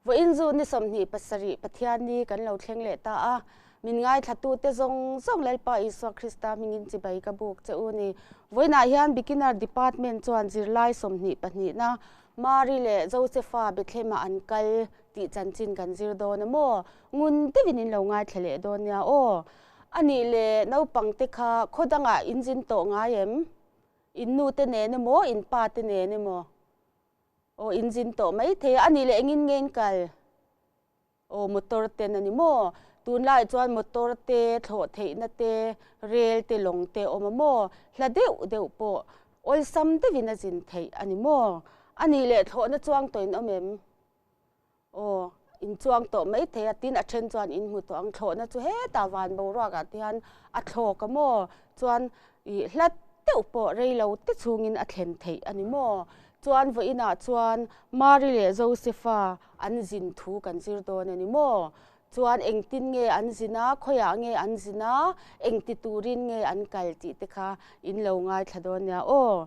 Vawiin zu ni 27 Pathianni kan lo thleng leh ta a, min ngaithlatute zawng zawng Lalpa Isua Krista hmingin chibai ka buk che u ni. Vawiinah hian Beginner Department chuan zirlai 22 na Mari leh Josepha Bethlehem-ah an kal tih chanchin kan zir dawn a maw? Ngun deuhin in lo ngaithla leh dawn nia aw. A nih leh naupangte kha khaw dangah in zin tawh ngai em? In nute nen emaw, in pate nen emaw? Aw in zin tawh mai thei a, a nih leh engin nge in kal? Aw motor ten a ni maw? Tunlaiah chuan motor te, thlawh theihna te, rel te, lawng te a awm a maw? Hla deuh deuh pawh awlsam deuhin a zin theih a ni maw? A nih leh thlawhna chuang tawh in awm em? Aw, in chuang tawh mai thei a, tin a then chuan in hmu tawh ang, thlawhna chu hetah van boruakah te hian a thlawk a maw? Chuan ih hlat deuh pawh rei lo te chhungin a thlen theih a ni maw? Chuan vawiinah chuan Mari leh Josepha an zin thu kan zir dawn a ni maw? Chuan engtin nge an zin a, khawiah nge an zin a, engti turin nge an kal tih te kha in lo ngaithla dawn nia aw.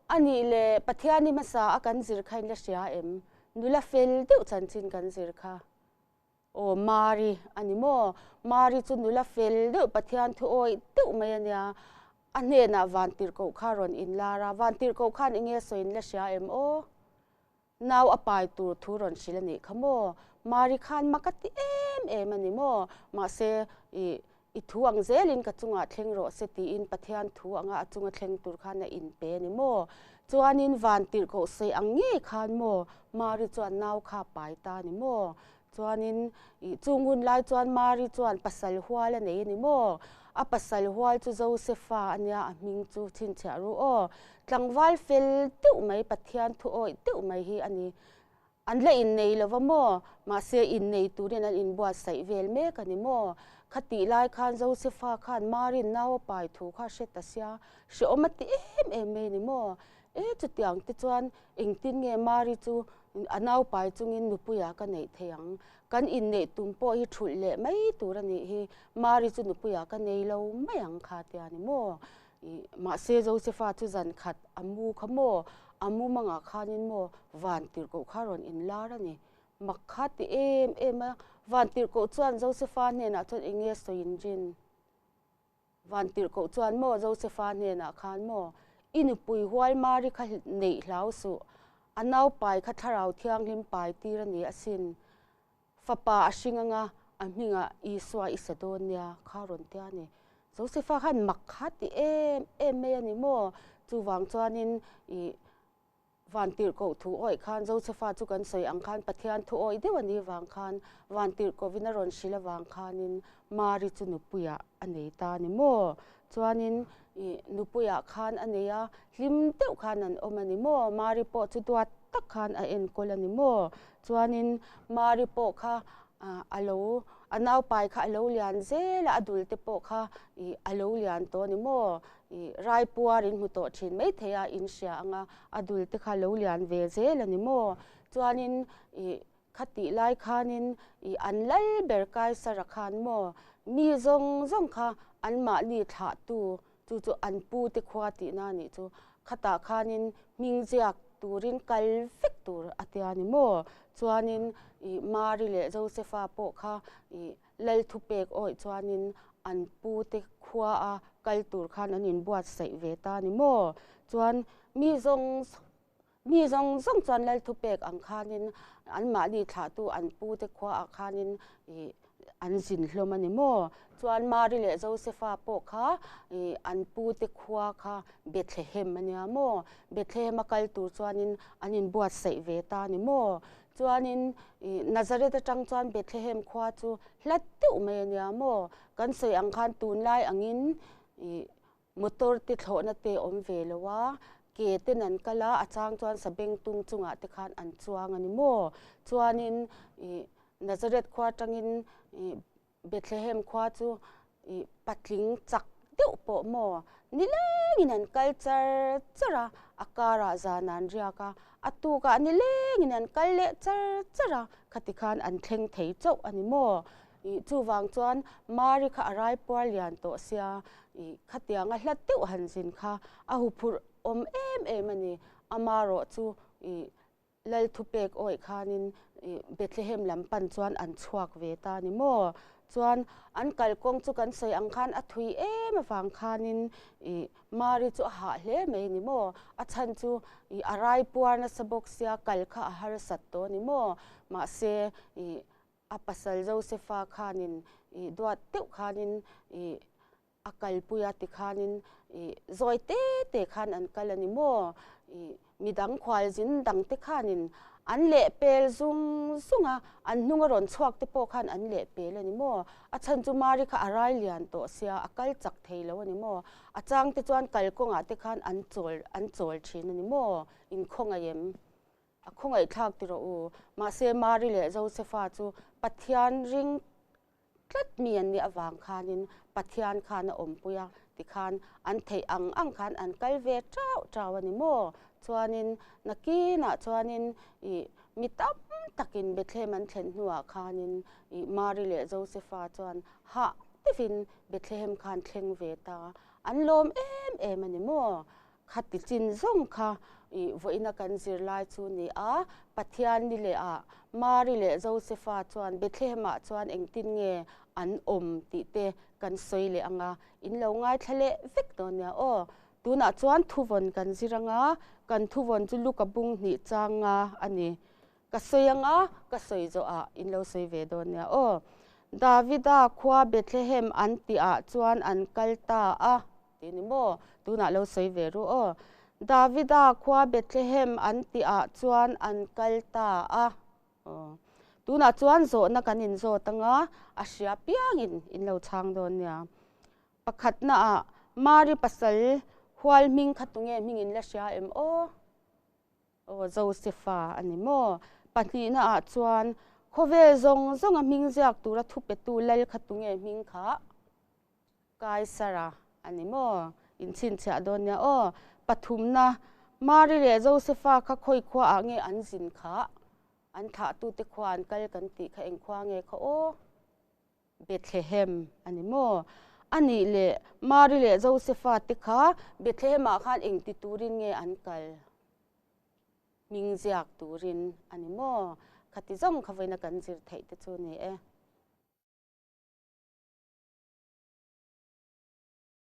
A nih leh Pathiani hmasa a kan zir kha in la hria em? Nula fel deuh chanchin kan zir kha. Aw Mari a ni maw? Mari chu nula fel deuh Pathian thu awih deuh mai a nia. A hnenah vantirhkoh kha rawn inlar a, vantirhkoh khan enge sawiin la hria em aw? Nau a pai tur thu rawn hrilh a nih kha maw? Mari khan mak a ti em em a ni maw? Mahse ih I thu ang zelin ka chungah thleng rawh se tiin Pathian thu anga a chunga thleng tur khan a inpe a ni maw? Chuanin van tirhkoh sawi ang ngei khan maw Mari chuan nau kha a pai ta a ni maw? Chuanin ih chung hun lai chuan Mari chuan pasal hual a nei a ni maw? A pasal hual chu Josefa a nia a hming chu chhinchhiah ru aw. Tlangval fel deuh mai Pathian thu awih deuh mai hi a ni. An la innei lo va maw? Mahse, innei turin an inbuatsaih vel mek a ni maw? Khatih lai khan Josefa khan Marin nau a pai thu kha a hre ta sia, hrehawm a ti em em mai a ni maw? E, chutiang te chuan engtin nge Mari chu a nau pai chungin nupuia ka neih thei ang? Kan inneih tum pawh hi thulh leh mai tur a nih hi, Mari chu nupuia ka nei lo mai ang kha tia ni maw? Mahse Josefa chu zan khat a mu kha maw, a mumangah khanin maw van tirhkoh kha rawn inlar a ni. Mak kha ti em em a, van tirhkoh chuan Josefa hnenah chuan eng nge sawi in rin? Van tirhkoh chuan maw Josefa hnenah khan maw, I nupui hual Mari kha neih hlau suh, a naupai kha thlarau thianghlim pai tir a ni asin. Fapa a hring anga a hmingah Isua i sa dawn nia kha rawn tia a ni. Josefa khan mak kha ti em em mai a ni maw? Chuvang chuanin ih vantirhkoh thu awih khan Josefa chu kan sawi ang khan Pathian thu awih deuh a nih vang khan vantirhkohvin a rawn hrilh avang khanin Mari chu nupuiah a nei ta a ni maw? Chuanin ih nupuiah khan a nei a, hlim deuh khan an awm a ni maw? Mari pawh chu duat tak khan a enkawl a ni maw? Chuanin Mari pawh kha a lo, a naupai kha a lo lian zel a, a dul te pawh kha ih a lo lian tawh a ni maw? Ih raipuar in hmu tawh thin maithei a, in hria ang a, a dul te kha a lo lian ve zel a ni maw? Chuanin ih khatih lai khanin ih an lal ber Kaisara khan maw mi zawng zawng kha anmahni thlahtu chu chu an pu te khua tihna a nih chu. Khatah khanin hming ziak turin kal vek tur a tia ni maw? Chuanin ih Mari leh Josefa pawh kha ih lal thupek awih chuanin an pu te khua a kal tur khan an inbuatsaih ve ta ni maw? Chuan mi zawng Mi zawng zawng chuan lal thupek ang khanin anmahni thlahtu an pute khuaah khanin ih an zin hlawm a ni maw? Chuan Mari leh Josefa pawh kha ih an pute khua kha Bethlehem a nia maw? Bethlehem a kal tur chuanin an inbuatsaih ve ta a ni maw? Chuanin ih Nazareth atang chuan Bethlehem khua chu hlat deuh mai a nia maw? Kan sawi ang khan tunlai angin ih Motor te thlawhna te awm ve lo a, ke ten an kal a, a chang chuan sabengtung chungah te khan an chuang a ni maw? Chuanin ih Nazareth khua atangin ih Bethlehem khua chu ih patling chak deuh pawh maw nilengin an kal char char a, a karah zan an riak a, a tukah nilengin an kal leh char char a, khati khan an thleng thei chauh a ni maw? Ih chuvang chuan Mari kha a raipuar lian tawh sia, ih khatianga hlat deuh han zin kha a huphurh awm em em a ni. Amarawh chu ih Lal thupek awih khanin Bethlehem lam pan chuan an chhuak ve ta a ni maw? Chuan an kalkawng chu kan sawi ang khan a thui em avang khanin Mari chu a hah hle mai a ni maw? A chhan chu a rai puar nasa bawk sia kal kha a harsat tawh a ni maw? Mahse a pasal Josefa khanin duat deuh khanin a kalpui a tikhanin ih zawi te te khan an kal a ni maw? Ih midang khualzin dang te khanin an lehpel zung zung a, an hnung a rawn chhuak te pawh khan an lehpel a ni maw? A chhan chu Mari kha a rai lian tawh sia, a kal chak thei lo a ni maw? A chang te chuan kalkawngah te khan an chawl an chawl thin a ni maw? Inkhawngaih em? A khawngaihthlak ti rawh u. Mahse Mari leh Josefa chu Pathian ring tlat mi an nih avang khanin Pathian khan a awmpui a, tikhan an theih ang ang khan an kal ve tau tau a ni maw? Chuanin nakinah chuanin ih mi tam takin Bethlehem an thlen hnuah khanin ih Mari leh Josefa chuan hah deuhin Bethlehem khan thleng ve ta, an lawm em em a ni maw? Khati chin zawng kha i vawiina kan zirlai chu ni a, Pathian ni leh ah Mari leh Josefa chuan Bethlehem-ah chuan engtin nge an awm tih te kan sawi leh ang a, in lo ngaithla leh vek dawn nia aw. Tunah chuan thuvawn kan zir ang a, kan thuvawn chu Luka bung hnih chang nga a ni. Ka sawi ang a, ka sawi zawh ah in lo sawi ve dawn nia aw. Davida khua Bethlehem an tih ah chuan an kal ta a, ti ni maw? Tunah lo sawi ve ru aw. Davida khua Bethlehem an tih ah chuan an kal ta a. Aw. Tunah chuan zawhna kan in zawt ang a, a hria piangin in lo chhang dawn nia. Pakhatna ah Mari pasal hual hming kha tunge hming in la hria em aw? Aw Josefa a ni maw? Pahnihna ah chuan khawvel zawng zawnga hming ziak tura thupetu lal kha tunge hming kha? Kaisara a ni maw? Inchhinchhiah dawn nia aw. Pathumna, Mari leh Josefa kha khawi khua ah nge an zin kha? An thlahtute khua an kal kan tih kha eng khua nge kha aw? Bethlehem a ni maw? A nih leh Mari leh Josefa te kha Bethlehem ah khan engti turin nge an kal? Hming ziak turin a ni maw? Khati zawng kha vawiina kan zir theih te chu ni e.